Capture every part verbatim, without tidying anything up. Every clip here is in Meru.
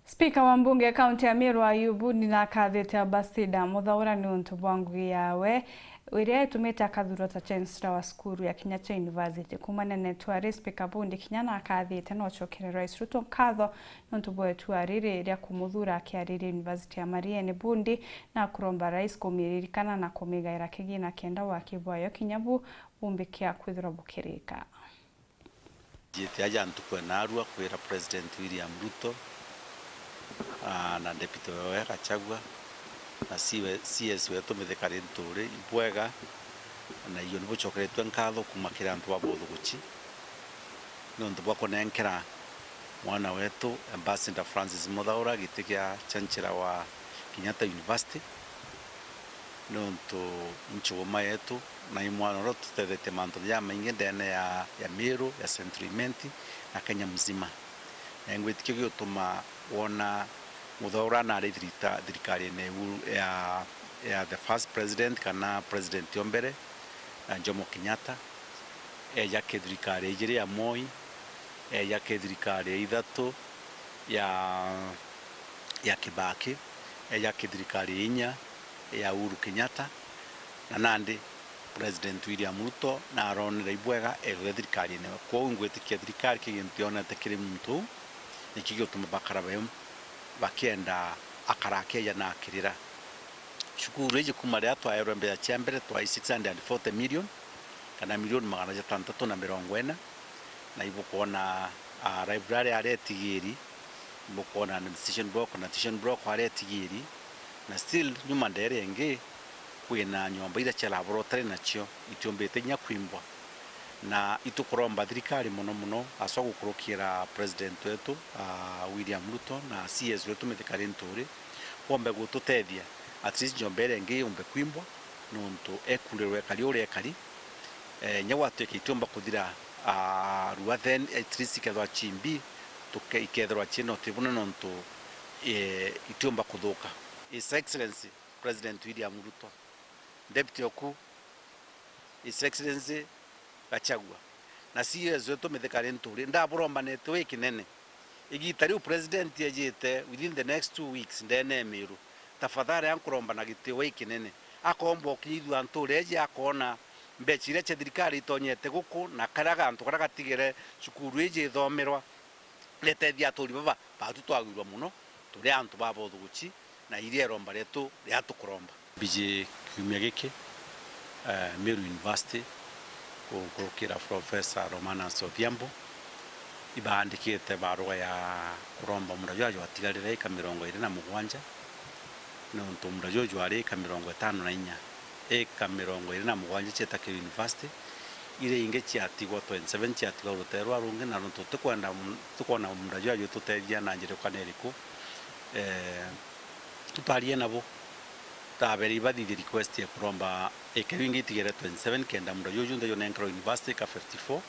Spika wa mbunge ya kaunti ya Meru Ayubu Bundi nakathite Ambassador Muthaura niuntu bwa ngugi yawe iria itumite akathurwa ta chancellor wa cukuru ya Kenyatta University. Kuumania na itua ri, Spika Bundi kinya nakathite na ucokere Rais Ruto nkatho niuntu bwa itua riri ria kumuthura akiariria University ya Mariene. Bundi na kuromba Rais kumiririkana na kumigaira kigina kenda waki bwayo kinya bu bumbikia kwithirwa bukirika. Njiite aja ntuku ya naarua kwira President William Ruto, aa, na Deputy wewe Gachagua, na C S wetu Mithika Linturi, ibwega, na iyo nibucokeretue nkatho kuuma kiri antu ba buthuguci niuntu bwa kunenkera mwana wetu Ambassador Francis Muthaura giti gia Chancellor wa Kenyatta University, niuntu i nchuguma yetu na i mwana uria ututethetie mantune jamaingi ndene ya, ya Meru, ya Central Imenti na Kenya mzima. Na ingwitikia giutuma wona Muthaura nari thirita-, thirikarine ya, ya the first president kana president o mbere, ya Jomo Kenyatta, eja ki thirikari ya ijiri ya Moi, eja ki thirikari ya ithatu ya, ya Kibaki, eja ki thirikari ya inya ya Uhuru Kenyatta, na nandi President William Ruto naronere ibwega eruge thirikarine. Kwou ingwitikia thirikari ki gintu yonete kiri muntu uu, nikio giutuma bakara be bakienda akara akieja na akirira. Cukuru iji kuuma riria twaerwe mbeca cia mbere twai six hundred and forty million, kana milioni magana jatantatu na mirongo ina, na ibukwona, ah, library aria itigiri, ibukwona administration block na tuition block aria itigiri, na still nyuma ndeere ingi kwina nyomba iria ciarabora utari nacio itiumbite inya kwimbwa. Na itukuromba thirikari mono mono, aswa gukurukira president wetu, ah, William Ruto na C S wetu Mithika Linturi, bombe gututethia, at least nyomba iria ingi yumbe kwimbwa, nontu ekurirwe ekari uria ekari. Eh, inya gwatuika itiumba kuthira, ah, rua, then at least ikethirwa cimbi, tuke-, ikethirwa ciina utibune nontu, eh, itiumba kuthuka. His Excellency President William Ruto, Deputy oku, His Excellency Gachagua, na C S wetu Mithika Linturi, ndaburombanite wi kinene. Igita riu president ejite within the next two weeks ndene ya Meru, tafadhali ankuromba na gitio wi kinene, akomba ukinyithua ntuura iji, akona mbeca iria cia thirikari itonyete guku na karia gantu karia gatigere cukuru iji ithomerwa, retethia aturi baba batu twagwirwa mono, turi antu baba uthuguci, na iria iromba rietu ria tukuromba. Mbiji kiumia giki, eh, Meru University, kunkurukira Professor Romanus Odhiambo, ibaandikite barua ya kuromba munda jwajo atigarire eka mirongo iri na mugwanja, nontu munda juju jwari eka mirongo itano na inya. Eka mirongo iri na mugwanja cieta ki university, iria ingi ciatigwa twenty seven ciatigwa rutere rwa rungi, na nontu tutikwenda mu-, tutikwona munda juju jututethia na njira ikwana iriku, eh, tutarie nabo, tabere ibathithie request ya kuromba eka iu ingi itigere twenty seven, kenda munda juju junthe junenkerwa university eka fifty four,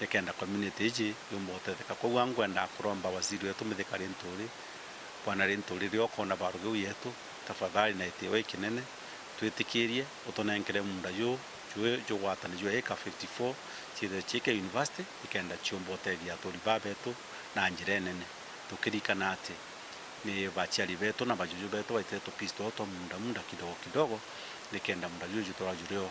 nikenda community iji yumba gutetheka. Koguo ngwenda kuromba waziri wetu Mithika Linturi, Bwana Linturi, riria ukona barua iu yetu, tafadhali na itio ikinene, twitikirie utunenkere munda juu, juu jugwatani juu ya eka fifty four, ciithire ciike university, ikenda ciumba utethia aturi baa betu na njira inene. Tukirikana ati ni baciari betu na bajuju betu baitire tupiece twao twa munda munda kidogo kidogo, nikenda munda juju jutura jurio.